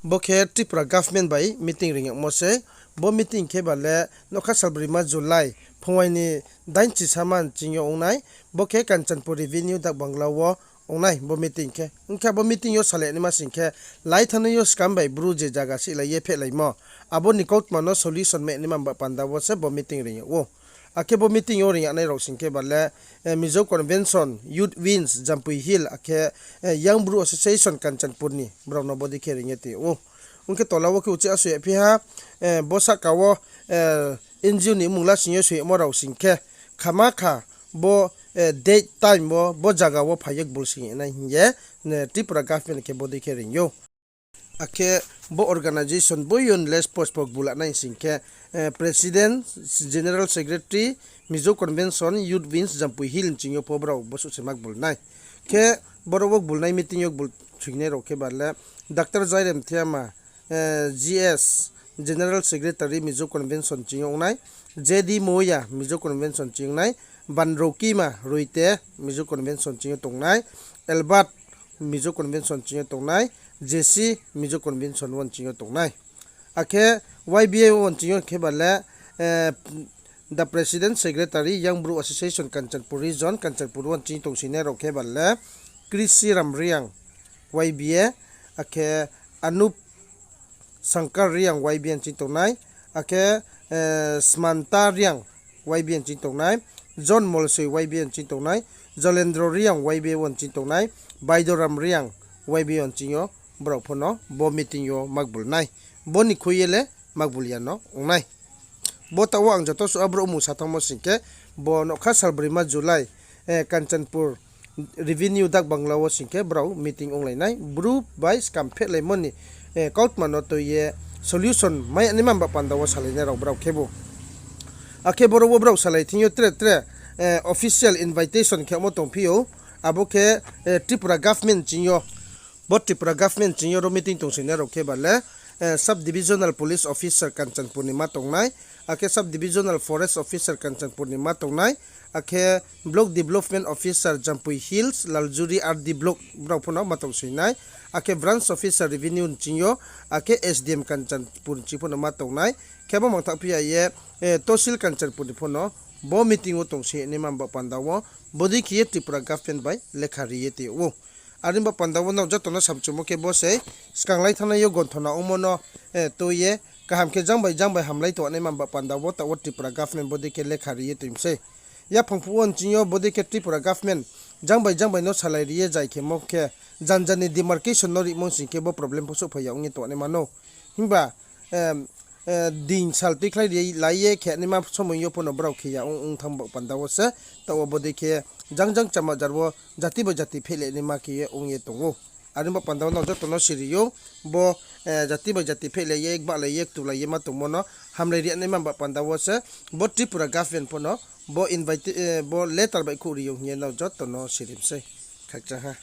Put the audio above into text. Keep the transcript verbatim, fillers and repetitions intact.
Bo khe Tripura government bai meeting reing yagmo se. Bo meeting khe ba le nougkha salbroima July phungwai ni dain chi sama nching yo ong nai. Bo khe Kanchanpur Revenue Dak Bangla wo ong nai bo meeting khe. Ong khe abo meeting yo salai naima sing khe, lai thanngnai yo skam bai Bru je zaga sihlai ye phehlaimo, abo ni kautma no solution mai naima ba panda wo se bo meeting reing yag ou. Akhe bo meeting yo reing yagnai rao sing khe ba le, Mizo Convention, Youth Wings, Jampui Hill, akhe Young Bru Association Kanchanpur ni brao no bodei khe reing ye tong ou. Ong khe tola wo khe uchih a soi yagphi ha, bo sahka wo N G O ni mmung la sing yo soi yagmo rao sing khe, khama kha bo date time wo bo zaga wo phai ye gbul sing yag nai hing ye Tripura government khe bodei khe reing ou. Akhe bo organisation bo yo less post pho gbul nai sing khe, President, General Secretary, Mizo Convention, Youth Wings, Jampui Hill nching yo pho brao bosuh se ma gbul nai. Khe boro wo gbulnai meeting yo gbul soingnai rao khe ba le, Doctor Jairem Thiama, G S, General Secretary, Mizo Convention nching yo ong nai, J D Moya, Mizo Convention nching yo ong nai, Banrokima Roite, Mizo Convention nching yo tong nai, Albert, Mizo Convention nching yo tong nai, J C, Mizo Convention wo nching yo tong nai. Akhe Y B A wo nching yo khe ba le, the President Secretary, Young Bru Association Kanchanpur Region, Kanchanpur wo nching tongsoinai rao khe ba le, Krishi Ram Reang, Y B A, akhe Anup Shankar Reang Y B A nching tong nai, akhe Smanta Reang Y B A nching tong nai, John Molsoi Y B A nching tong nai, Jalendro Reang Y B A wo nching tong nai, Baidoram Reang Y B A wo nching yo brao pho no bo meeting yo ma gbul nai. Bo ni khui ye le ma gbul ya no ong nai. Bo taoh wo ang joto suh a brouh mmung sa thanngmo sing khe, bo nougkha salbroima July, Kanchanpur Revenue Dak Bangla wo sing khe brao meeting onglai nai, Bru bai skam phehlaimo ni kautma no tui ye solution mai ya naima ba panda wo salai nai rao brao khe bo. Akhe boro wo brao salai thing yo tre tre official invitation khe mo tongphi ou, abo khe Tripura government nching yo. Bo Tripura government nching yo ro meeting tongsoinai rao khe ba le, Sub Divisional Police Officer Kanchanpur ni ma tong nai, akhe Sub Divisional Forest Officer Kanchanpur ni ma tong nai, akhe Block Development Officer Jampui Hills, Laljuri R D Block brao pho no ma tongsoi nai, akhe Branch Officer Revenue nching yo, akhe S D M Kanchanpur nching pho no ma tong nai, khe bo mangthaoh phi ya ye Tosil Kanchanpur ni pho no bo meeting wo tongsoi naima ba panda wo bodei khe ye Tripura government bai lekha ri ye tong ou. Are ba panda wo nrao joto no samchumo khe bo sei, skang lai thanngnai yo gonthona ongmo no tui ye, kaham khe jang bai jang bai hamlai tong naima ba panda wo taoh wo Tripura government bodei khe lekha ri ye tong mi sei. Yaphang phuh wo nching yo bodei khe Tripura government jang bai jang bai no salai ri ye zai khemo khe, janja ni demarcation no rimo sing khe bo problem pho souhphai ya ong ye tong naima no. Himba din sal tuikhlai ri lai ye khe naima somoi yo pho no brao khe ya ong ong thanng ba panda wo se, taoh wo bodei khe jang jang chama jar wo jati bai jati phehlai naima khe ye ong ye tong ou. Are ba panda wo nrao joto no siri ou, bo jati bai jati phehlai ye, gbahlai ye, ktulai ye ma tongmo no hamlai ri naima ba panda wo se, bo Tripura government pho no bo invite, bo letter baihkhouh ri ou hing ye nrao joto no siri mi sei. Khakchang ha.